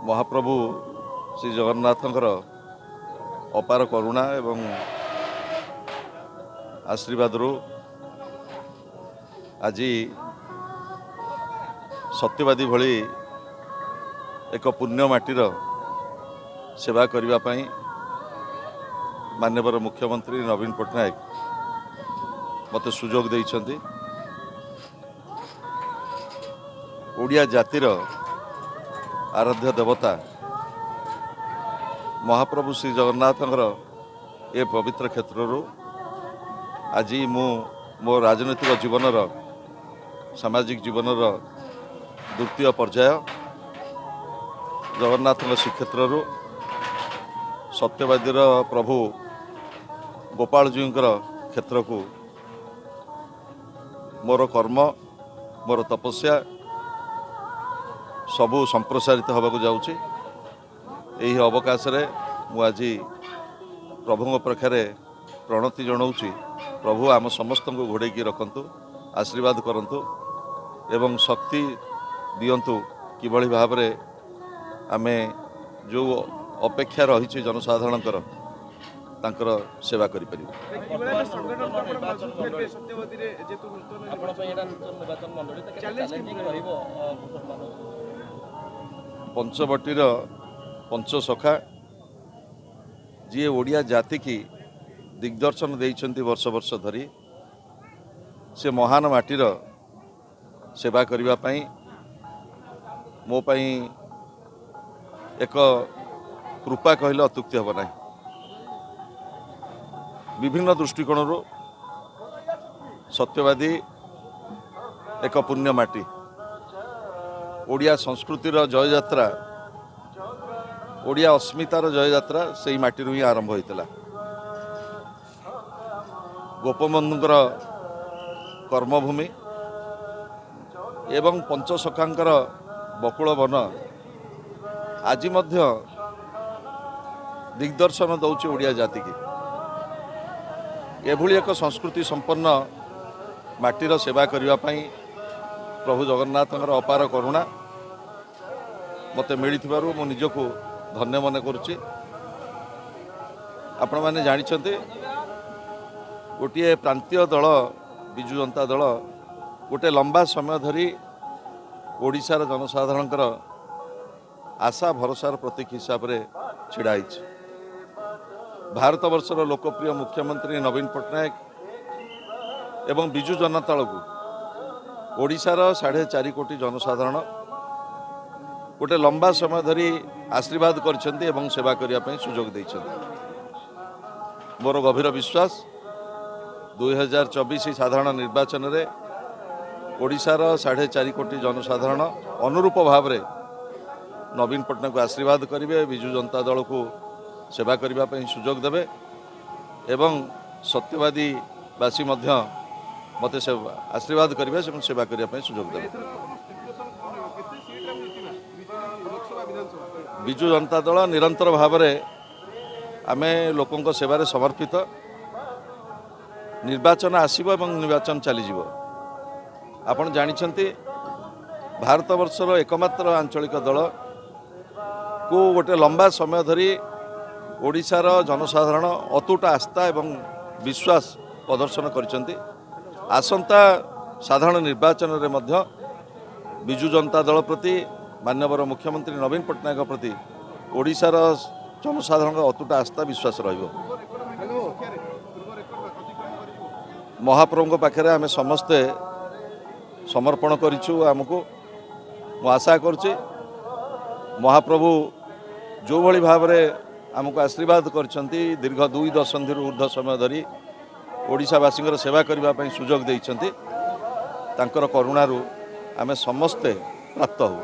ମହାପ୍ରଭୁ ଶ୍ରୀ ଜଗନ୍ନାଥଙ୍କର ଅପାର କରୁଣା ଏବଂ ଆଶୀର୍ବାଦରୁ ଆଜି ସତ୍ୟବାଦୀ ଭଳି ଏକ ପୁଣ୍ୟ ମାଟିର ସେବା କରିବା ପାଇଁ ମାନ୍ୟବର ମୁଖ୍ୟମନ୍ତ୍ରୀ ନବୀନ ପଟ୍ଟନାୟକ ମୋତେ ସୁଯୋଗ ଦେଇଛନ୍ତି। ଓଡ଼ିଆ ଜାତିର ଆରାଧ୍ୟ ଦେବତା ମହାପ୍ରଭୁ ଶ୍ରୀ ଜଗନ୍ନାଥଙ୍କର ଏ ପବିତ୍ର କ୍ଷେତ୍ରରୁ ଆଜି ମୁଁ ମୋ ରାଜନୈତିକ ଜୀବନର, ସାମାଜିକ ଜୀବନର ଦ୍ୱିତୀୟ ପର୍ଯ୍ୟାୟ ଜଗନ୍ନାଥଙ୍କ ଶ୍ରୀକ୍ଷେତ୍ରରୁ ସତ୍ୟବାଦୀର ପ୍ରଭୁ ଗୋପାଳଜୀଙ୍କର କ୍ଷେତ୍ରକୁ ମୋର କର୍ମ, ମୋର ତପସ୍ୟା ସବୁ ସମ୍ପ୍ରସାରିତ ହେବାକୁ ଯାଉଛି। ଏହି ଅବକାଶରେ ମୁଁ ଆଜି ପ୍ରଭୁଙ୍କ ପାଖରେ ପ୍ରଣତି ଜଣାଉଛି। ପ୍ରଭୁ ଆମ ସମସ୍ତଙ୍କୁ ଘୋଡ଼େଇକି ରଖନ୍ତୁ, ଆଶୀର୍ବାଦ କରନ୍ତୁ ଏବଂ ଶକ୍ତି ଦିଅନ୍ତୁ କିଭଳି ଭାବରେ ଆମେ ଯେଉଁ ଅପେକ୍ଷା ରହିଛି ଜନସାଧାରଣଙ୍କର ତାଙ୍କର ସେବା କରିପାରିବୁ। ପଞ୍ଚବଟୀର ପଞ୍ଚସଖା ଯିଏ ଓଡ଼ିଆ ଜାତିକି ଦିଗ୍ଦର୍ଶନ ଦେଇଛନ୍ତି ବର୍ଷ ବର୍ଷ ଧରି, ସେ ମହାନ ମାଟିର ସେବା କରିବା ପାଇଁ ମୋ ପାଇଁ ଏକ କୃପା କହିଲେ ଅତ୍ୟୁକ୍ତି ହେବ ନାହିଁ। ବିଭିନ୍ନ ଦୃଷ୍ଟିକୋଣରୁ ସତ୍ୟବାଦୀ ଏକ ପୁଣ୍ୟ ମାଟି। ଓଡ଼ିଆ ସଂସ୍କୃତିର ଜୟଯାତ୍ରା, ଓଡ଼ିଆ ଅସ୍ମିତାର ଜୟଯାତ୍ରା ସେଇ ମାଟିରୁ ହିଁ ଆରମ୍ଭ ହୋଇଥିଲା। ଗୋପବନ୍ଧୁଙ୍କର କର୍ମଭୂମି ଏବଂ ପଞ୍ଚସଖାଙ୍କର ବକୁଳ ବନ ଆଜି ମଧ୍ୟ ଦିଗ୍ଦର୍ଶନ ଦେଉଛି ଓଡ଼ିଆ ଜାତିକି। ଏଭଳି ଏକ ସଂସ୍କୃତି ସମ୍ପନ୍ନ ମାଟିର ସେବା କରିବା ପାଇଁ ପ୍ରଭୁ ଜଗନ୍ନାଥଙ୍କର ଅପାର କରୁଣା ମୋତେ ମିଳିଥିବାରୁ ମୁଁ ନିଜକୁ ଧନ୍ୟ ମନେ କରୁଛି। ଆପଣମାନେ ଜାଣିଛନ୍ତି, ଗୋଟିଏ ପ୍ରାନ୍ତୀୟ ଦଳ ବିଜୁ ଜନତା ଦଳ ଗୋଟେ ଲମ୍ବା ସମୟ ଧରି ଓଡ଼ିଶାର ଜନସାଧାରଣଙ୍କର ଆଶା ଭରସାର ପ୍ରତୀକ ହିସାବରେ ଛିଡ଼ା ହେଇଛି। ଭାରତବର୍ଷର ଲୋକପ୍ରିୟ ମୁଖ୍ୟମନ୍ତ୍ରୀ ନବୀନ ପଟ୍ଟନାୟକ ଏବଂ ବିଜୁ ଜନତା ଦଳକୁ ଓଡ଼ିଶାର 4.5 କୋଟି ଜନସାଧାରଣ ଗୋଟେ ଲମ୍ବା ସମୟ ଧରି ଆଶୀର୍ବାଦ କରିଛନ୍ତି ଏବଂ ସେବା କରିବା ପାଇଁ ସୁଯୋଗ ଦେଇଛନ୍ତି। ମୋର ଗଭୀର ବିଶ୍ୱାସ 2024 ସାଧାରଣ ନିର୍ବାଚନରେ ଓଡ଼ିଶାର 4.5 କୋଟି ଜନସାଧାରଣ ଅନୁରୂପ ଭାବରେ ନବୀନ ପଟ୍ଟନାୟକକୁ ଆଶୀର୍ବାଦ କରିବେ, ବିଜୁ ଜନତା ଦଳକୁ ସେବା କରିବା ପାଇଁ ସୁଯୋଗ ଦେବେ ଏବଂ ସତ୍ୟବାଦୀବାସୀ ମଧ୍ୟ ମୋତେ ସେ ଆଶୀର୍ବାଦ କରିବେ ଏବଂ ସେବା କରିବା ପାଇଁ ସୁଯୋଗ ଦେବେ। ବିଜୁ ଜନତା ଦଳ ନିରନ୍ତର ଭାବରେ ଆମେ ଲୋକଙ୍କ ସେବାରେ ସମର୍ପିତ। ନିର୍ବାଚନ ଆସିବ ଏବଂ ନିର୍ବାଚନ ଚାଲିଯିବ। ଆପଣ ଜାଣିଛନ୍ତି, ଭାରତବର୍ଷର ଏକମାତ୍ର ଆଞ୍ଚଳିକ ଦଳକୁ ଗୋଟେ ଲମ୍ବା ସମୟ ଧରି ଓଡ଼ିଶାର ଜନସାଧାରଣ ଅତୁଟ ଆସ୍ଥା ଏବଂ ବିଶ୍ୱାସ ପ୍ରଦର୍ଶନ କରିଛନ୍ତି। ଆସନ୍ତା ସାଧାରଣ ନିର୍ବାଚନରେ ମଧ୍ୟ ବିଜୁ ଜନତା ଦଳ ପ୍ରତି, ମାନ୍ୟବର ମୁଖ୍ୟମନ୍ତ୍ରୀ ନବୀନ ପଟ୍ଟନାୟକଙ୍କ ପ୍ରତି ଓଡ଼ିଶାର ଜନସାଧାରଣଙ୍କ ଅତୁଟ ଆସ୍ଥା ବିଶ୍ୱାସ ରହିବ। ମହାପ୍ରଭୁଙ୍କ ପାଖରେ ଆମେ ସମସ୍ତେ ସମର୍ପଣ କରିଛୁ ଆମକୁ। ମୁଁ ଆଶା କରୁଛି ମହାପ୍ରଭୁ ଯେଉଁଭଳି ଭାବରେ ଆମକୁ ଆଶୀର୍ବାଦ କରିଛନ୍ତି, ଦୀର୍ଘ 2 ଦଶନ୍ଧିରୁ ଉର୍ଦ୍ଧ୍ୱ ସମୟ ଧରି ଓଡ଼ିଶାବାସୀଙ୍କର ସେବା କରିବା ପାଇଁ ସୁଯୋଗ ଦେଇଛନ୍ତି, ତାଙ୍କର କରୁଣାରୁ ଆମେ ସମସ୍ତେ ପ୍ରାପ୍ତ ହେଉ।